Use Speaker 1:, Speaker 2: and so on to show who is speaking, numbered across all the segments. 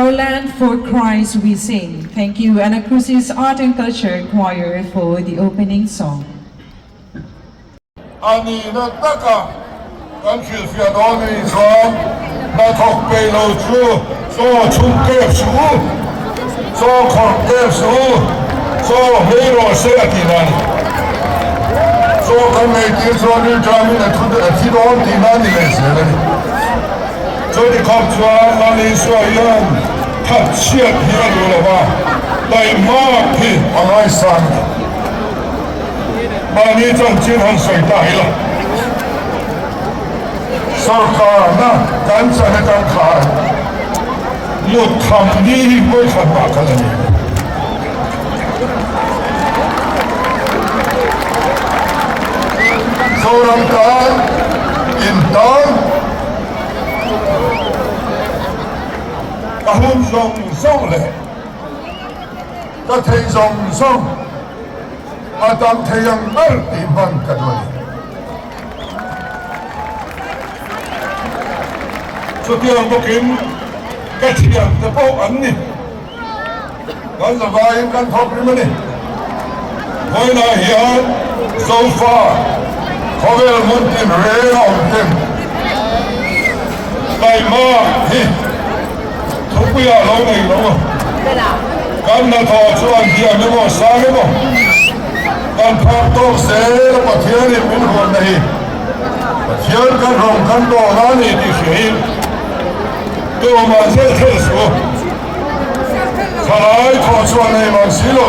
Speaker 1: Our Land for Christ We Sing. Thank you, Anacrusis Art and Culture Choir for the opening song.
Speaker 2: A nihna taka kan hrilhfiah dawn a nih chuan hnathawk peih lo chu chaw chhum kep suh u, chaw khawrh kep suh u, chaw hlei rawh se a tihna a ni. Chaw kan nei tir chuan rilṭamin a thi dawn tihna a ni leh zel a ni. Chuti khawp chuan Lal Isua hian thatchhiat hi a duh lo va, taihmak hi a ngaisang a ni. Mahni chanchin han sawi ta ila, Sorkarna kan chan atang khan mut tham ni hi vawikhat mah kal a ni. Zoram tan in tan ka hun zawng zawng leh ka theih zawng zawng A dam thei ang ber tih hman ka duh a ni. Chutiang bawkin ka thiante pawh an ni. Kan zavaiin kan thawk rim a ni. Vawiinah hian Zofa khawvel hmun tinreng a awm ten taima hi Thupuiah lo nei lo a, kan hnathawh chu an thiam emaw sang emaw kan phak tawk zel a Pathianin min ruatna hi Pathian kan rawng kan dawn a ni tih hriain tumah zel thel suh u. Thalai thawh chuan nei mang si lo,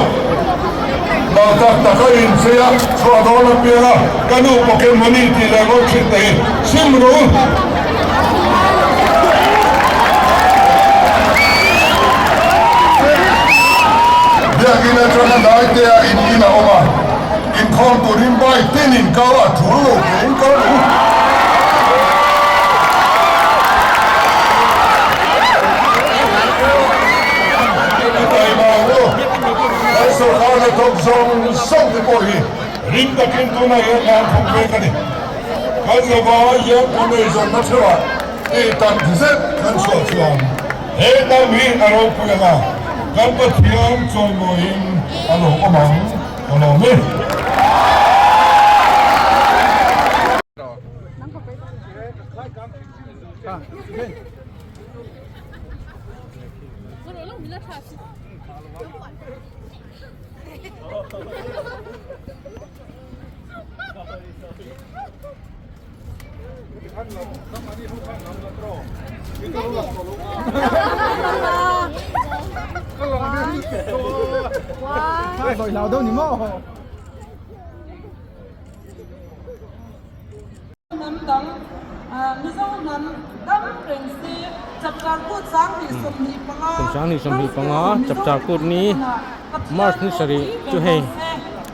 Speaker 2: nal tak tak a inchei a, chhuah dawn apiang a, ka nu pocket money tih leh ngawt thin te hi sim ru. Biakin atanga Naite-a in in a awm a, inkhawm turin bike tin inkar a thul lo ke inkar ru. Kan sorkar hnathawk zawng zawng te pawh hi ring takin tunah hian kan thawk mek a ni. Kan zavai hian kan eizawnna theuhah tih tak zet kan chhuah chuan he hnam hi a ropui ang a, kan Pathian chawimawiin a lo awm ang ka lawm e.
Speaker 3: Hnam dang Mizo hnam dam reng se Chapchar Kut 2025
Speaker 4: Kum 2025 Chapchar Kut ni March ni sarih chu hei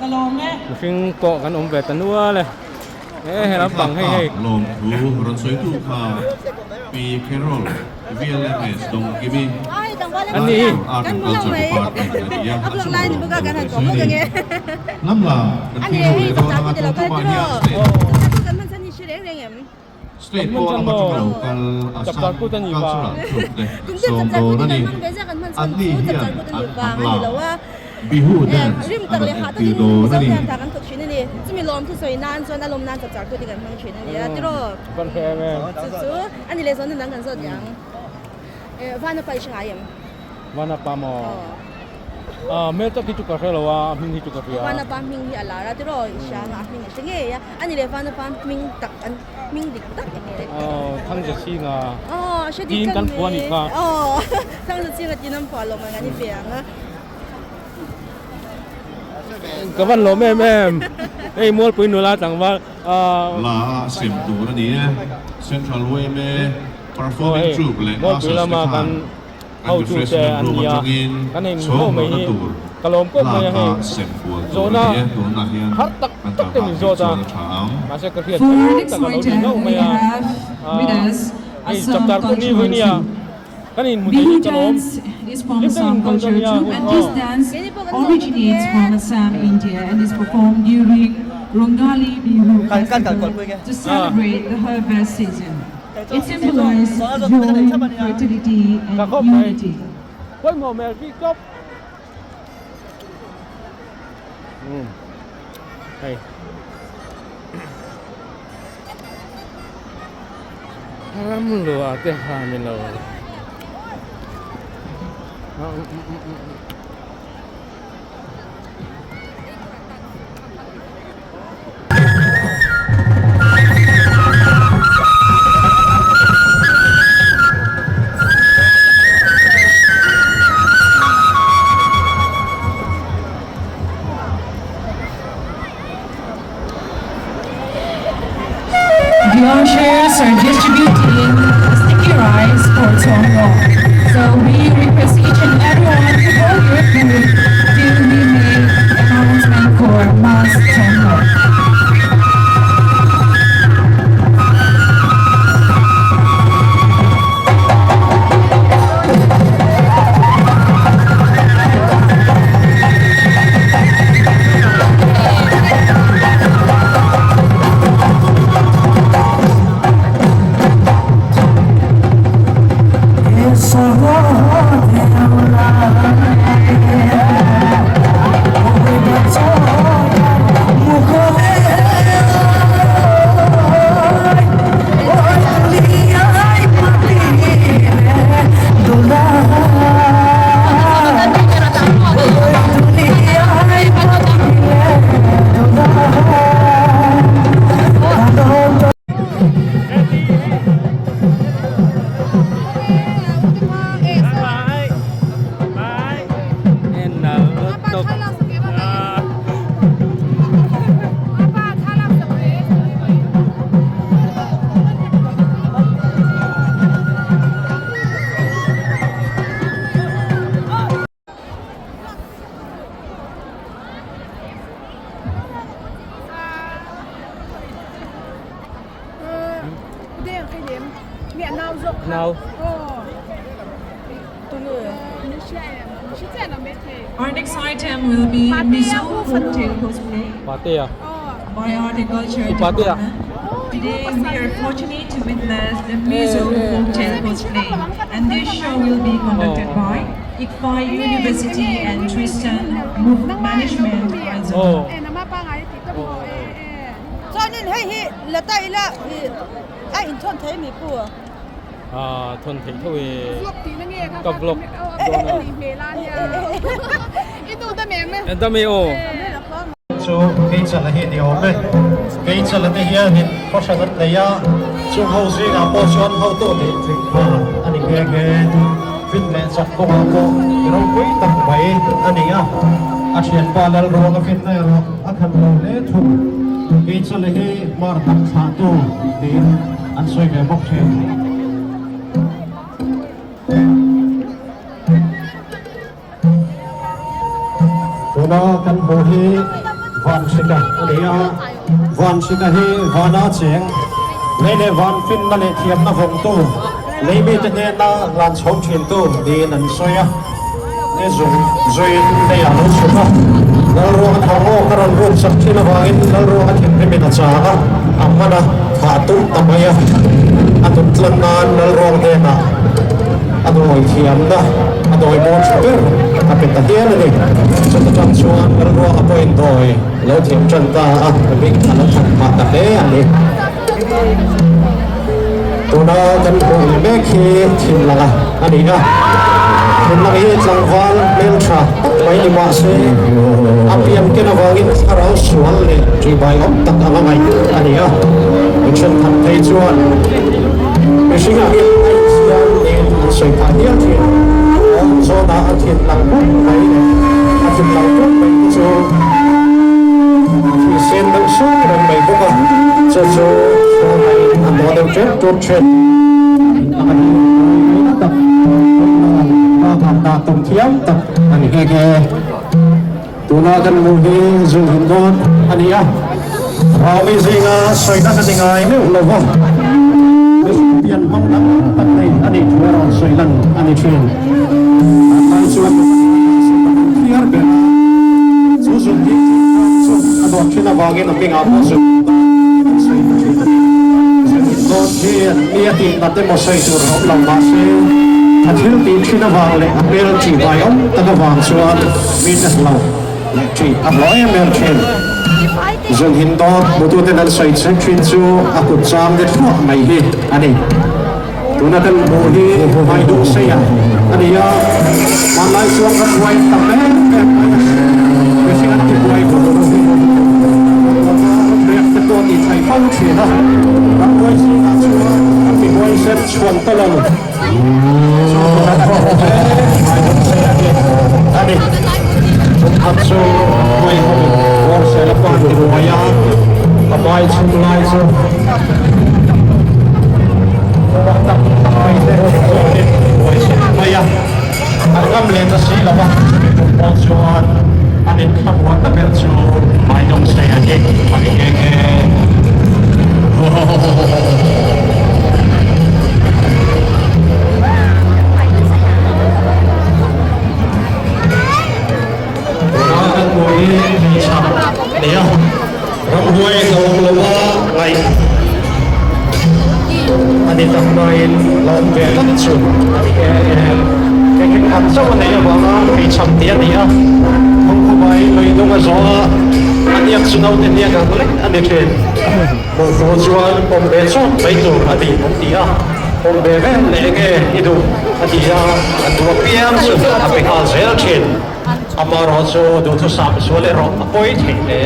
Speaker 4: mihring pawh kan awm ve ta nual e he he lampang hei hei.
Speaker 5: Lawmthu rawn sawitu kha Pi Carol VLMS Dawngkimi National Art and Culture Department a ni a, a chungah lawmthu kan sawi a ni. Lam lam kan thil ho leh dawn anga tun tumah hian state State pawn lama tanga lo kal Assam Cultural Troupe te kan sawm dawn a ni. Anni hian an hnam lam Bihu dance an rawn entir dawn a ni.
Speaker 4: Vanapa maw? Aw hmel tak hi chu ka hre lo a, a hming hi chu ka hria.
Speaker 6: Vanapa hming hi a lar a tiraw i hria nga a hming i hre ngei a, a ni leh Vanapa hming tak an hming dik tak eng nge le?
Speaker 4: Aw Thangzachhinga
Speaker 6: Aw a hre dik
Speaker 4: tin kan phuah a nih kha.
Speaker 6: Aw Thangzachhinga tin an phuah lo mai kan i pe ang a.
Speaker 4: Ka van lawm em em, hei Mualpui nula tlangval ah.
Speaker 5: La a sem tur a ni e, Central yma Performing Troupe leh
Speaker 4: Mualpui
Speaker 5: Ushers te
Speaker 4: lama
Speaker 5: khan
Speaker 4: kan
Speaker 5: an
Speaker 4: hotute
Speaker 5: refreshment
Speaker 4: an
Speaker 5: room
Speaker 4: ni a,
Speaker 5: atangin
Speaker 4: kan in
Speaker 5: chhawng
Speaker 4: ho mai
Speaker 5: hlawhna
Speaker 4: hi
Speaker 5: tur
Speaker 4: ka lawm kawp mai a
Speaker 5: lak
Speaker 4: hei
Speaker 5: a sem kual tur a
Speaker 4: zawhna
Speaker 5: ni e, tunah hian
Speaker 4: har tak
Speaker 5: kan
Speaker 4: tak te
Speaker 5: tlangval
Speaker 4: min
Speaker 5: phei
Speaker 4: zawt a,
Speaker 5: chuan a tha ang.
Speaker 4: mahse ka hriat
Speaker 1: For our
Speaker 4: thei
Speaker 1: next
Speaker 4: tak a lo ni
Speaker 1: item,
Speaker 4: ngauh
Speaker 1: we
Speaker 4: mai a,
Speaker 1: have with
Speaker 4: ah
Speaker 1: us
Speaker 4: hei
Speaker 1: Assam
Speaker 4: chapchar kut ni
Speaker 1: Cultural
Speaker 4: vui nia
Speaker 1: Troupe.
Speaker 4: kan in hmu thei
Speaker 1: Bihu
Speaker 4: hi ka lawm
Speaker 1: dance is from
Speaker 4: hlim takin
Speaker 1: Assam
Speaker 4: hmang dawn
Speaker 1: culture
Speaker 4: nia
Speaker 1: troupe
Speaker 4: hun
Speaker 1: and
Speaker 4: aw.
Speaker 1: this dance originates from Assam, India and is performed during Rongali Bihu festival to celebrate the harvest season. It symbolizes joy, fertility and unity.
Speaker 4: pawimawh hmel bik tawp umm hei ram luah te ha ni lo
Speaker 1: The ushers are distributing sticky rice for Chongno. So we request each and everyone to hold your food till we make announcement for mass Chongno.
Speaker 4: En nal lutuk Nau.
Speaker 1: Our next item will be Mizo Folktale Cosplay
Speaker 4: Patea.
Speaker 1: by Art and Culture
Speaker 4: Patea.
Speaker 1: Department. Today we are fortunate to witness the Mizo Folktale Cosplay and this show will be conducted by ICFAI University and Tristan Movement Management Aizawl.
Speaker 4: Oh.
Speaker 6: Chuanin hei hi la ta ila a inthawn thei mi pu.
Speaker 4: Ah thawn thei tho e. Ka vlog dawn a. Dam e aw.
Speaker 7: Chu Keichala hi ni awm e. Keichala te hianin khaw hran an nei a, chung ho zingah pawh chuan hotu leh tling hna a ni nghe nghe. Fin leh chak kawngah pawh mi ropui tak mai a ni a, a thianpa Lalruanga finna erawh a khat lo hle thung. Keichala hi hmar hnam thlahtu niin an sawi ve bawk thin. Tuna kan hmuh hi Vanhrika a ni a, Vanhrika hi vana cheng, lei leh van finna leh thiamna vawngtu, lei mite hnena hlan chho thintu niin an sawi a. Ni zung zuiin leiah lo chhuk a, Lalruanga thawmhnaw ka rawn ruk chak thin avangin Lalruanga thinrimin a chang a, a hman a, thah tum ta mai a, a nun tlan nan Lalruang hnenah a dawi thiamna, a dawi mawn tha ber a pe ta hial a ni. Chuta tang chuan Lalruanga pawhin dawi lo thiam tan ta a, bik a lo that phah ta hle a ni. Tuna kan hmuh leh mek hi thinlanga a ni a, thinlang hi tlangval hmeltha tak mai ni mah se a pian ken avangin thlarau sual leh ṭihbai awm tak anga ngaih a ni a, mi thenkhat phei chuan mihring angin a insiam niin an sawi phah hial thin. Awm zawnah a thinlang bawk mai leh a thinlang bawk mai te chu A thih sen deuh sung reng mai bawk a, chu chu khawngaih a daw deuh tep tut thin. A hi mawi tak bakah dah tum thiam tak a ni nghe nghe. Tuna kan hmuh hi Zuhun dawn a ni a, Rami zinga sawi nasa ti ngai meuh lo va, mihring pian hmang dang tak nei a nih thu erawh sawi lan a ni thin. Tunlai chuan thiar ber a, chu zun hi chu a dawt thin avangin a hmingah pawh zun an sawi ta thin a ni. Zun in dawt hi an mi a tih nat emaw sawi tur a awm lo mahse. A thil tih thin avang leh a hmel ṭihbai awm tak avang chuan mite hlauh leh ṭih a hlawh em em thin. Zunhin dawt hmututen an sawi chhen thin chu a kut chang de thluah mai hi a ni. Tuna kan hmuh hi Hmaiduhseia a ni a, hmanlai chuan ram huai tam em em mai a, mihring an tibuai vur vur hi ram riak te pawh tih thaih fo thin a, ram huai zingah chuan an mihuai sen chhuan ta lo chu tuna kan hmuh hle Hmaiduhseia hi a ni. Tumkhat chu ram huai hovin Kawrsela pa tibuai a, a bai chhung lai chu. Ruah tak tak mai te chuanin buai chhun mai a, an ngam leh ta si lo a, chumi tum pawh chuan an inthlamuanna ber chu Maidawngsei a ni a ni nghe nghe. Tuna kan hmuh hi hmeichham a ni a. Ramhuai lo awm lo a ngaih a ni tak nain la awm ve tlat chu a ni e em. Engkim khat chauh a neih avanga pheichham tih a ni a, thawmkhawmai lui dung a zawh a, a hniak chu naute hniak ang lek a ni thin. Hmuh chuan pawm ve chawt mai tur a ni an ti a, pawm ve vel leh enge i duh a ti a, a duh apiang chu a pe nghal zel thin. Amaherawh chu duhthusam sual erawh a pawi thei hle.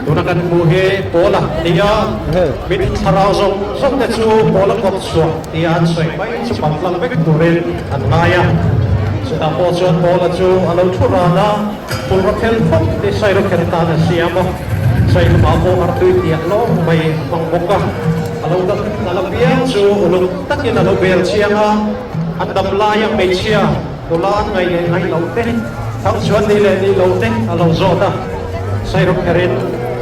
Speaker 7: Tuna kan hmuh hi Paula a ni a, min thlarau zawng zawng te chu Paula kawt chhuah tia an sawi mai chu paltlang vek turin an ngai a. Chutah pawh chuan Paula chu a lo thu ran a, phulraw khel phawt hi sairaw khel tan a siam a, saihlumah pawh artui tiah lawng mai a hmang bawk a, a lo dam a la piang chu uluk takin a lo bel chiang a, an dam laia hmeichhia nula an ngaih leh ngaih loh te, thang chuan ni leh ni lo te a lo zawt a, Sairawk kherin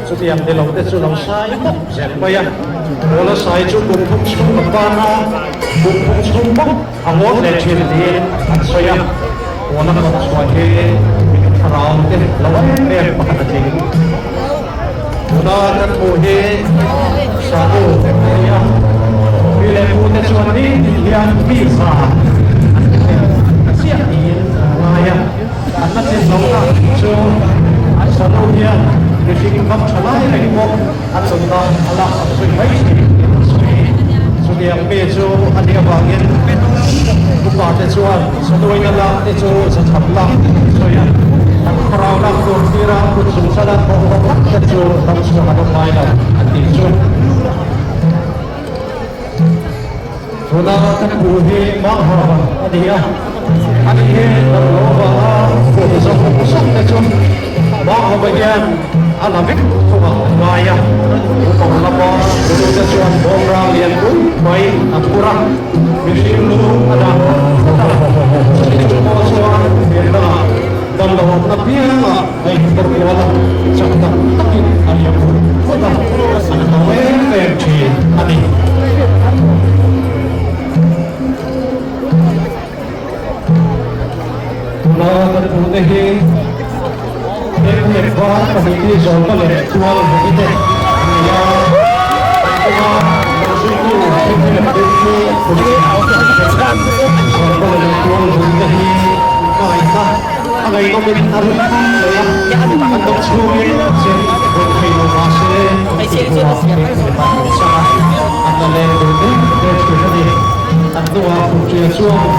Speaker 7: chutiang ni lo te chu lo sai bawk zel mai a, Pawla sai chu kum thum chhung a pan a, kum thum chhung bawk a ngawt leh thin tiin an sawi a, Pawla kawt chhuah hi thlarau te lo em em pakhat a tling. Tuna kan hmuh hi Sanu a ni a, mi leh pu te chuan nitin hian mi za an ti thei chiah niin an ngai a, an la tlin lo tak chu Sanu hian mihring vak tha lai reng pawh a nunna a laksak zui mai thin niin an sawi. Chutiang mi chu a nih avangin upa te chuan Sanuina lak te chu zachham lak tiin an sawi a, an thlarau lak tur thira kut zungzala thawh ho tak te chu dam chhuak an awm ngai lo an tih chu. Tuna kan buh hi Manghava a ni a, ani hi dam lo avanga buh zawng zawng te chu Manghava hian a la vek thung ah an ngai a, naupang lama nulu te chuan bawmrang lian pui mai a phur a, mihring lu a dah phut a, chumi chung pawh chuan hmelna dam lo awmna piangah a inphur kual a, chak tak takin a liam vut vut a, an hlau em em thin a ni. Tuna kan hmuhte hi eng leh var pahnih hi zawlna leh tual hmuh te an ni a, an chunga lo zuitu thil leh deuh chu zawlna leh tual hmuh te hi ngaihna a ngaihnawmin a rin hle a, an dam chhungin chen reng thei lo mah se an tih hnuah eng leh an chang a, an la leng dun deuh deuh thin a ni. An hnuah Khumṭia chuan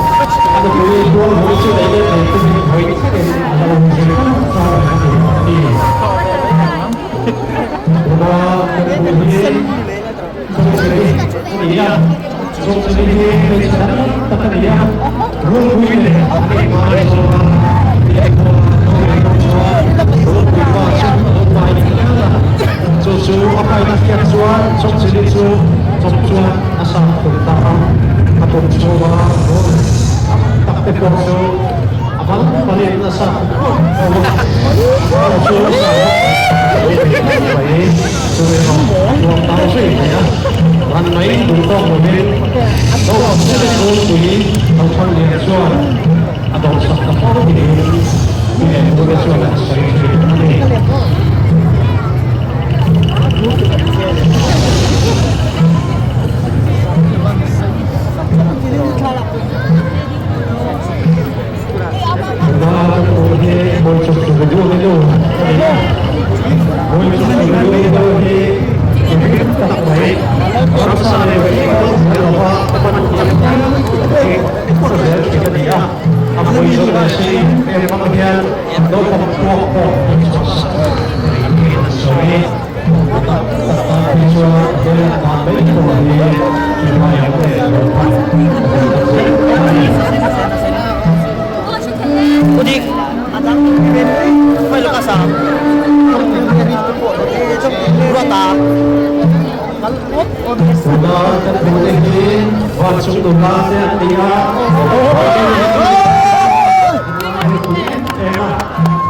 Speaker 7: a nupui Tualhmui chu nei let leh tumin hawi thlengin a lo awm zui fo ta reng a ni a ti. Tuna kan hmuh hi Chawngchilhi a ni a, Chawngchilhi hi hmeichhe dang tak a ni a, Rulpui leh a nih ngai zawng a tih hnuah Chawngchilhi chuan Rulpui pa chu a lo pai hial a, chu chu a paina hriat chuan Chawngchilhi chu chawp chuan A sang tum ta a, a pum chhunga rul tam tak te pawh chu a mal malin a sang ruak ruak a, rul chu a sang bawk a, ni mai chu erawh a tuam tau zui mai a, ran mai duh tawk lovin naupang zetin rulpui lo chhan lian chuan a dawhsak ta fo niin mi leh pu te chuan an sawi thin a ni. Hawi zawk leh si em ang hian naupang puak pawh an chhuahsak thei niin an sawi. A tak tak tan phei chuan hel a tan mai pawh hi i hmai ang leh lo kha a ni tak zet a ni. Tuna kan hmuhte hi vancung nula te an ni a, an pui em em a,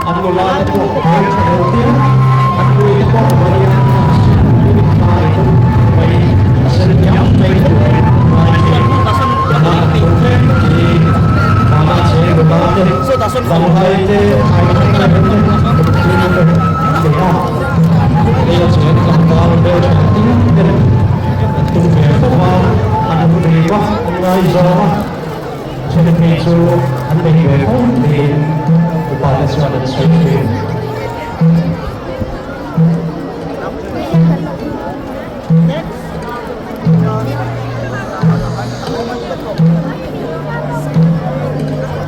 Speaker 7: an nula te pawh hmel tha lo viau, an nui te pawh vawiin an sin hmai mai a sen diam mai turin an ngai thin. Tuna kan hmuh mek hi vana cheng nula te, vanglai te, thaithang te, kum te an ni a. Leia cheng tlangval hmeltha tin ten an tum ve fo a, an hmu a, an ngaizawng a, then phei chu an nei ve fo niin upa te chuan an sawi thin.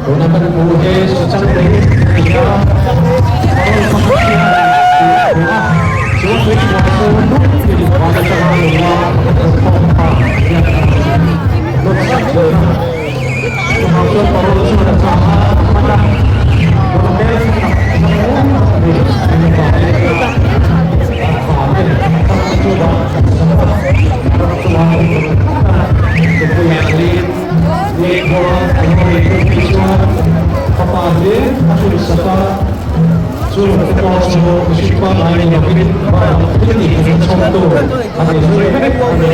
Speaker 7: Tuna kan hmuh hi Suchang lei a ni a, Parol pakhat hian tih hmuh a, chu tui hmuah chu hnungtin van atanga nula pakhat rawn khawm kha hian a rawn nawt sak zel a. Chuvang chuan Parol chuan a chah a, a hman a, nula hmeltha tak zahawm tak nei an avangin an fate tak chu dah sak sak a, ram chungah an rawn khat a, tupuiah niin Lehkhua a lo nei thung phei chuan fapa hle a hrilhsak a, chu te pawh chu mihring pangngai ni lovin van lam thil tih theihna chhawmtu a ni zui vek a ni.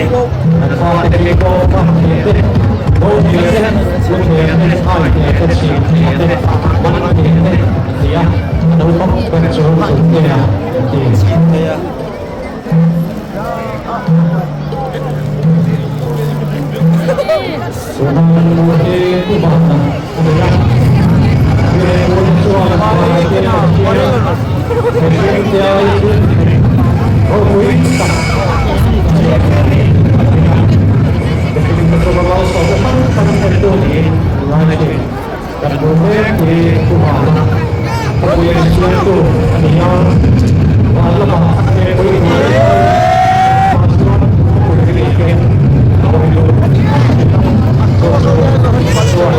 Speaker 7: An fate hi pawh fam thei te, bo thei te, lu thei te, ai thei te, chhim thei te, man thei te an ni a, a naupang ber chu Zuntea an ti. Tuna kan hmuh hi Pu Vana a ni a, Virengpui chuan Vanlai te Pathian mihring te ai thil thei ropui tak a nei a ni a. Mihring te chunga malsawmna hrang hrang thlentu niin an ngai thin. Kan hmuh mek hi Pu Vana khawpui a siamtu a ni a, van lamah a hmelpui hmuh reng mai a, chuan khawpui ri keng a hawi lut a ni a, chu chu chuan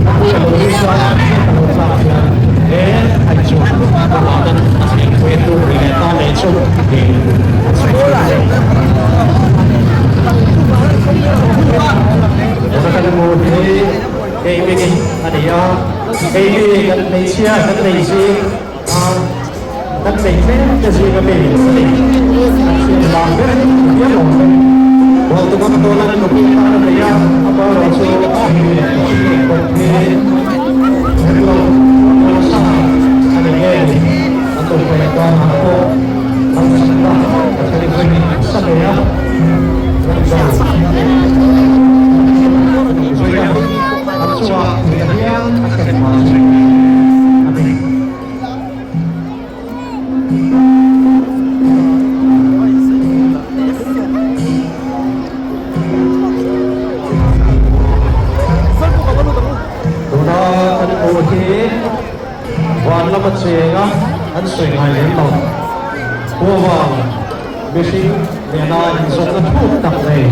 Speaker 7: khawpui a lo ri chuan a lo tlak hian he ai chu Pu Vana'n a hmelpui a tuk ri leh ta leh chu tiin an sawi thin a ni. Tuna kan hmuh hi Keiming a ni a, keimi kan hmeichhia kan nei zing a, kan nei tlem te zing ami a ni. Kan hriat vang ber a ni hial awm e. Hualtuma tawla nupui atan a nei a, a boral chu a hmi leh mihring bawk hi Hrelo Rosa a ni nge ni. An nupa inkarah pawh harsatna a thleng reng nasa hle a, an zui a, an chungah thihna hial a thlen hma chu a ni. Tuna kan hmuh hi van lama chenga an sawi ngai lem lo. Huavang mihring nena inzawmna thuk tak nei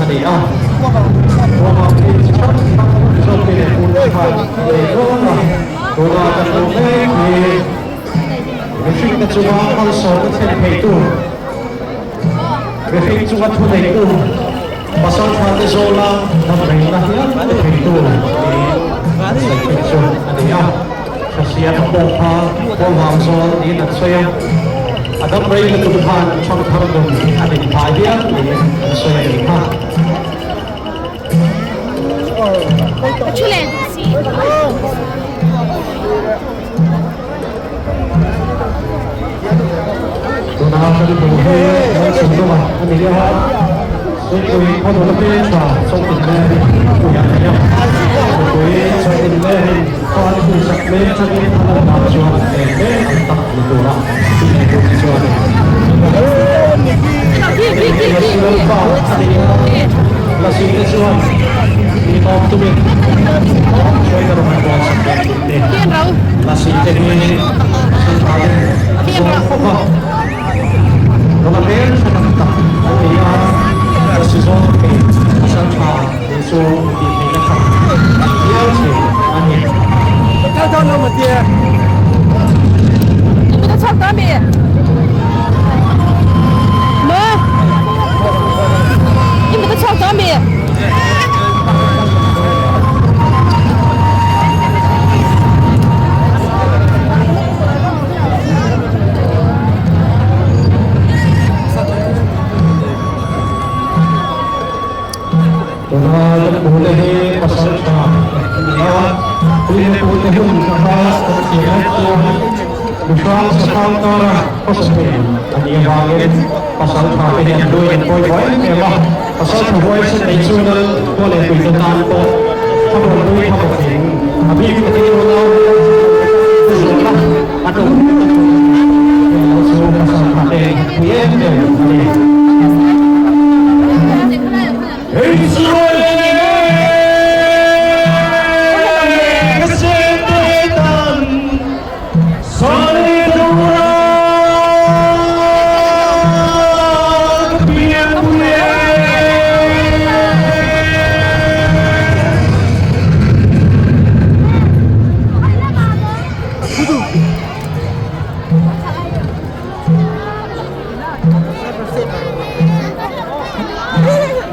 Speaker 7: a ni a. Huavang hi chi hrang hrang Mizote leh Pute khan an nei nual a. Tuna kan hmuh mek hi mihringte chunga malsawmna thlen theitu, mihring chunga thu neitu, Pasaltha te zawla damreina hial pe theitu niin an sawi thin chu a ni a. Thasiama pawh kha Kawlvang zawl niin an sawi a, a damrei lutuk khan thangthar nun a din phah hial niin an sawi a nih kha. Tuna kan hmuh hi Lalchungnunga a ni a, Suipui khaw hmel tha Chawngtin Mary pui a ni a, nupui Chawngtin Mary khuan hmuhsak hmel atangin a lan dan chuan eng mek ang tak ni tura tih nei tur hi chuan Lasi Lalpa a ni a, Lasi te chuan. Tih tawp tumin hruaina rawn buatsak dawn tih te Lasi te hi pasal tha ten an zawng khawp a, nula hmeltha tak tak an ni a, Lasi zawng thei pasal tha tih chu tih theihna tham hial thei a ni. Tuna kan pute hi pasal tha an ni a, tui pute hun kha kan thlir leh chuan mihrang sahrang kara khawsa thei a nih avangin pasal tha te hian lui an pawimawh em em a, pasal tha huaisen nei chu lal khua leh tuite tan pawh a rawn lui kha bawkin a bik takin unau te zawhna a ṭawng lo chu pasal tha te pui em em a ni.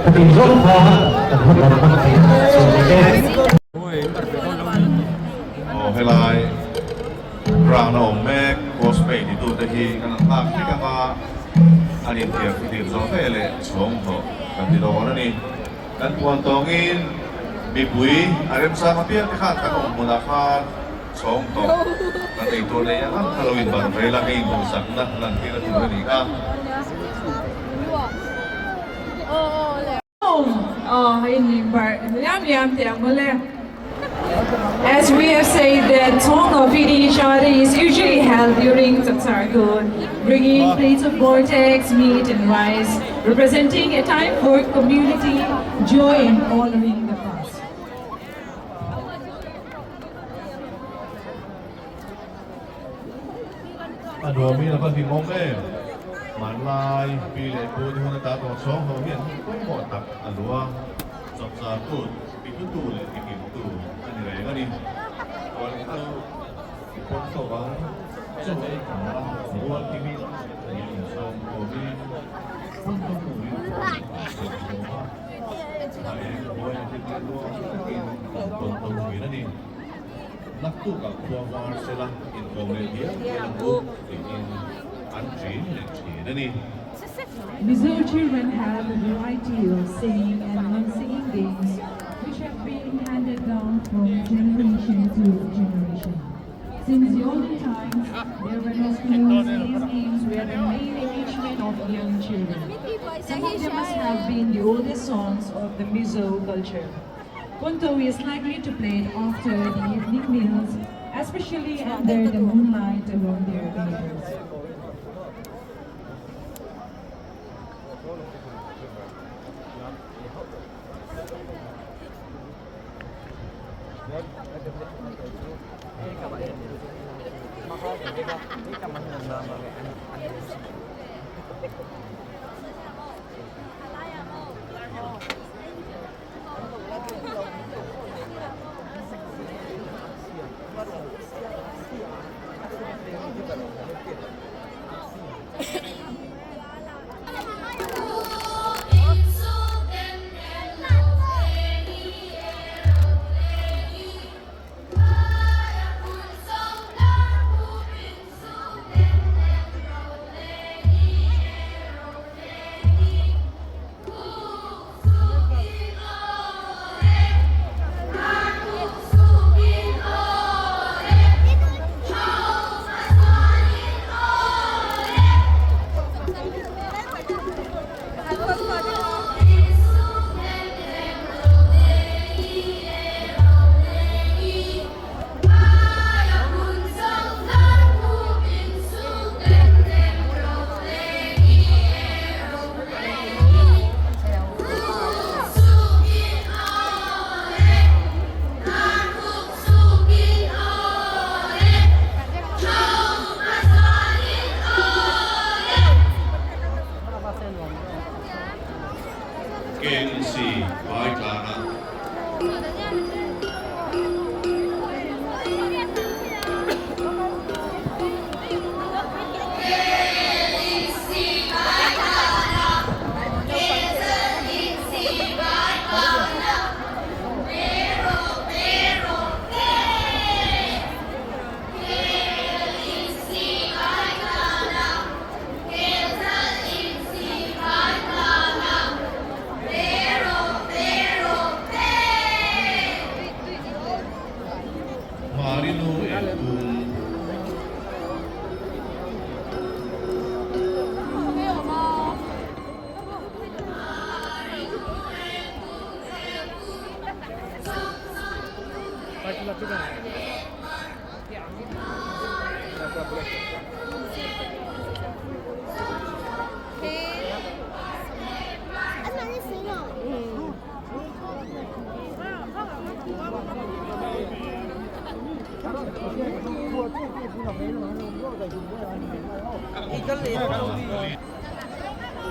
Speaker 7: Khati zawng kha kan hmu dang hman thei chu ni e.
Speaker 5: Aw helai ground a awm mek cosplay ti tute hi kan han nghak hlek anga an inthiar thlir zawh ve leh chhawng hlawh kan ti dawn a ni. Kan puan tawngin mipui a remchang apiang te khan kan awm hmunah khan chhawng tawh kan ei tur nei ang ang kha lo inban rel a, hei duhsakna lantir a tur a ni a.
Speaker 1: As we have said that song of feeding each other is usually held during Chapchar Kut, bringing plates of vortex, meat and rice, representing a time for community, joy and honoring the past.
Speaker 5: A nuamin a va hlimawm em? Hmanlai pi leh pu te hun ata tawh chhawng ho hian hun pawimawh tak a lu a, chawpchar tut, tihlutu leh tihlimtu a ni reng a ni. Tualin chu i pawn tawk ang, chaw ei khama rual kimin min insawm khawmin pawn tawk turin pawn a sawm khawm a, a eng buai a hlim leh nuam takin kan pawn tawk thin a ni. Naktukah khua var sela inkawm leh dial dial ang u tiin an ṭin leh ṭhin a ni.
Speaker 1: Mizo children have a variety of singing and non-singing games which have been handed down from generation to generation. Since the olden times, there were no schools, these games were the main enrichment of young children. Some of them must have been the oldest songs of the Mizo culture. Punto is likely to play it after the evening meals, especially under the moonlight along their neighbors.
Speaker 5: Marino Engkung.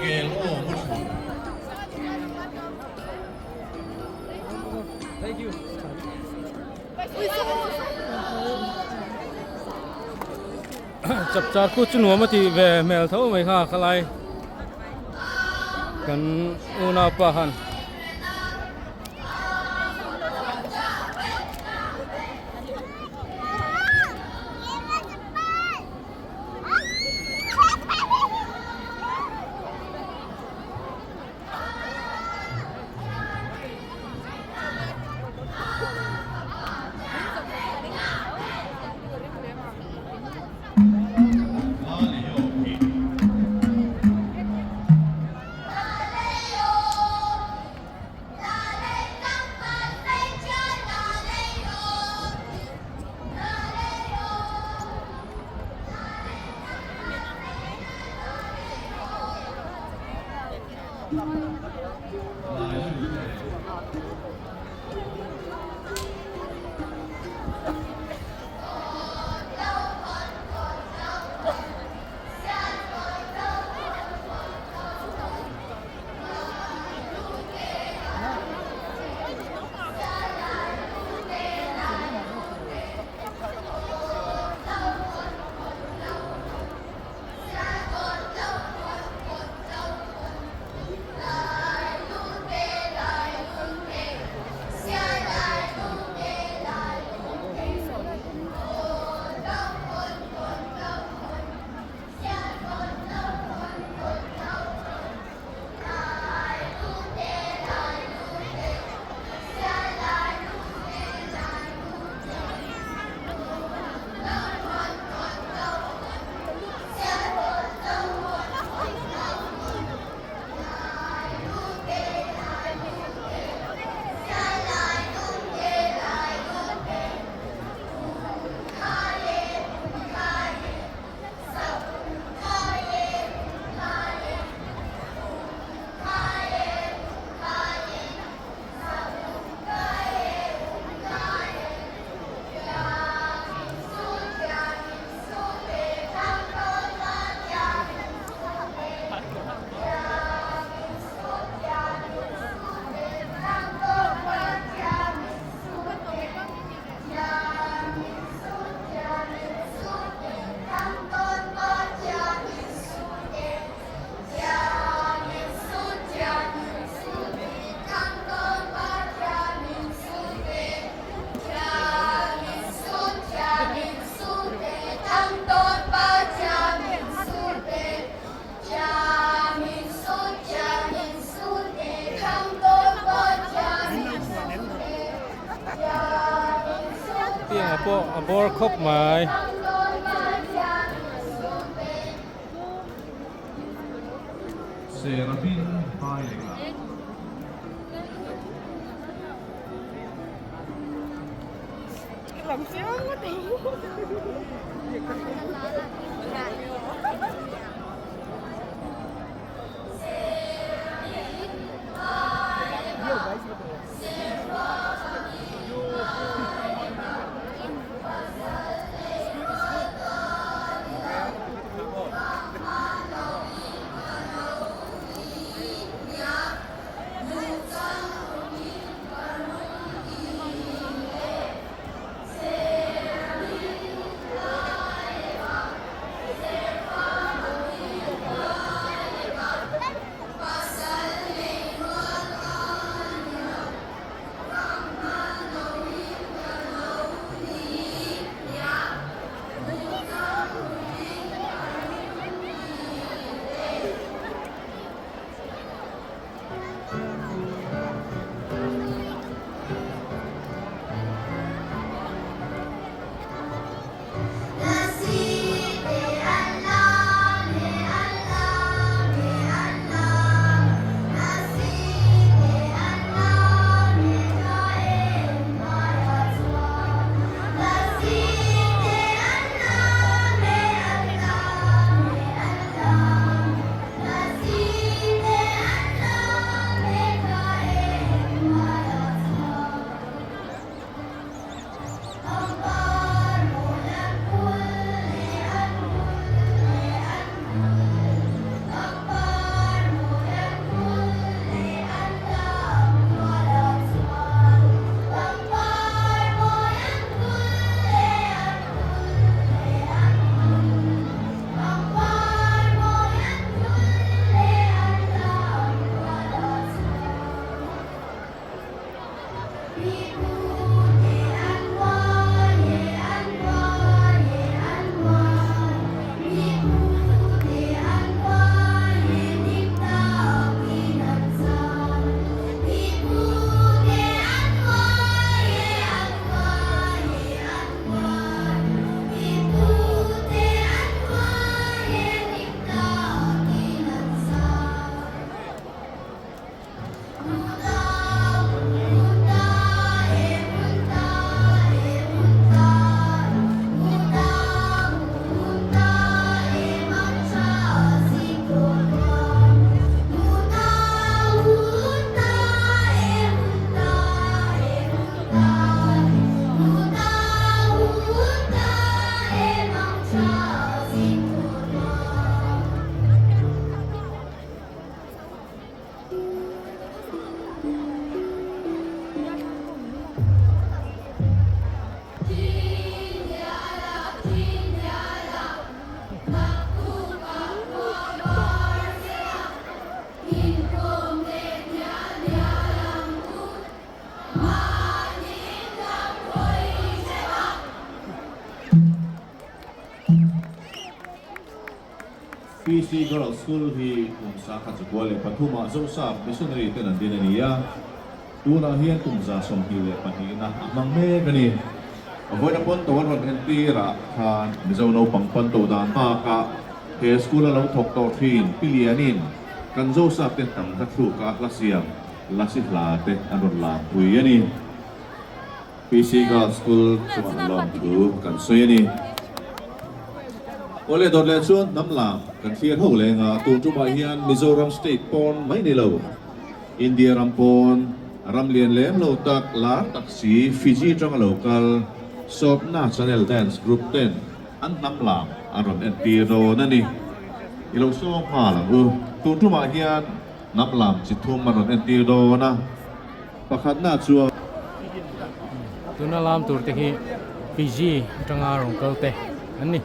Speaker 5: Kel aw mu thu.
Speaker 4: Chapchar kut chu nuam a tih ve hmel tho mai kha khalai kan unaupa han. Tiang pawh a bawr khawp mai.
Speaker 5: Serapin Hailenga. PC Girls School hi kum 1903 ah Zosap Missionary ten an din a ni a, tunah hian kum 22 na a hmang mek a ni. Vawiina Ponto an rawn entir ah khan Mizo naupang Ponto dan bakah he school a lo thawk tawh thin Pi Lianin kan Zosap te hnam hla thluk a hla siam Lasi hla te an rawn lam pui a ni. PC Girls School chungah lawmthu kan sawi a ni. Awle dawt leh chuan hnam lam kan thlir ho leng a, tun tumah hian Mizoram State pawn mai ni lo, India ram pawn ram lian lem lo tak lar tak si Fiji atanga lo kal Sawpna Channel Dance Group ten an hnam lam an rawn entir dawn a ni. I lo sawm nghal ang u. Tun tumah hian hnam lam chi thum an rawn entir dawn a. Pakhatna chuan.
Speaker 4: Tuna lam tur te hi Fiji atanga rawn kal te an ni.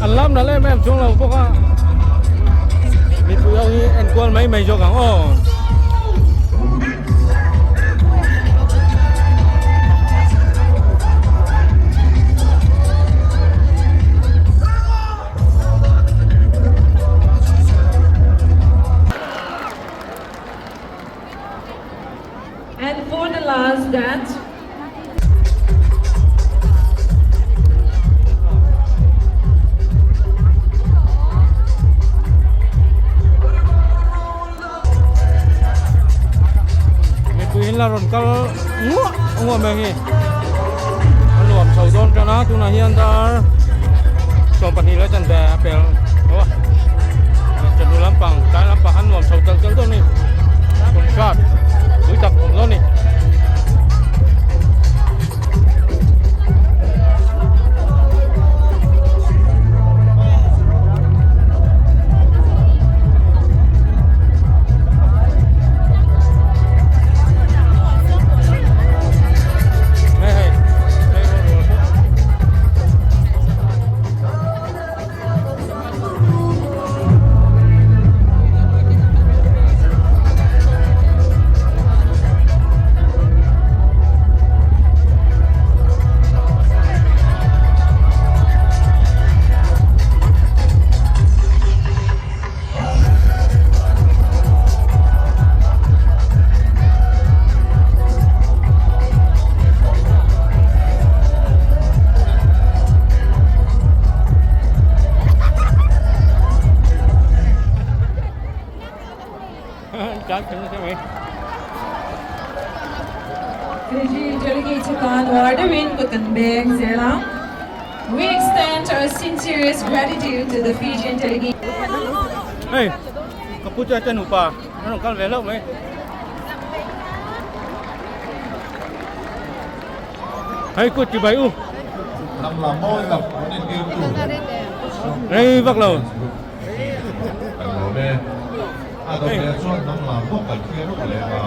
Speaker 4: An lam nalh em em chuang lo bawk a mipui ho hi en kual mai mai zawk ang aw.
Speaker 1: And for the last dance,
Speaker 4: Mipui in la rawn kal nguah nguah mai hi a nuam chho dawn tan a tunah hian dar 12 leh chanve a pel tawh a chawhnu lampang tlai lampang an nuam chho telh telh dawn a ni concert pui tak awm dawn a ni.
Speaker 1: We extend our sincerest gratitude to the Fijian delegate.
Speaker 4: Hei, ka pu chuan chuan nupa an rawn kal ve hlauh mai. Hei kut chi bai u.
Speaker 5: Lam lam mawi tak rawn entir tu.
Speaker 4: Rei vak lo.
Speaker 5: Kan lawm e. A dawt leh chuan hnam lam bawk kan thlir reuh leh a.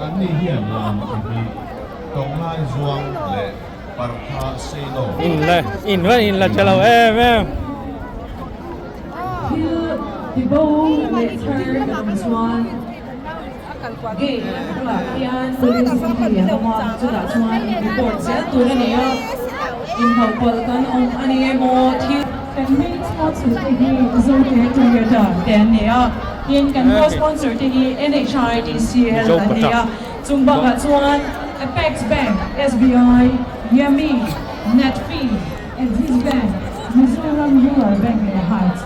Speaker 5: Anni hian lam chi hnih, Tawnglai zuang leh Parkha Seilo.
Speaker 4: In la in la in la che lo em em.
Speaker 1: Thil tibo leh thar kan awm chuan gate bulah hian police duty an awm a, chutah chuan report zel tur a ni a, inhauhpalh kan awm a ni emaw thil. Kan main sponsor te hi Zote Toyota te an ni a, tin kan co-sponsor te hi NHIDCL an ni a, chung bakah chuan Apex Bank, SBI, Yemi, Netfee, Axis Bank, Mizoram Rural Bank leh Heights.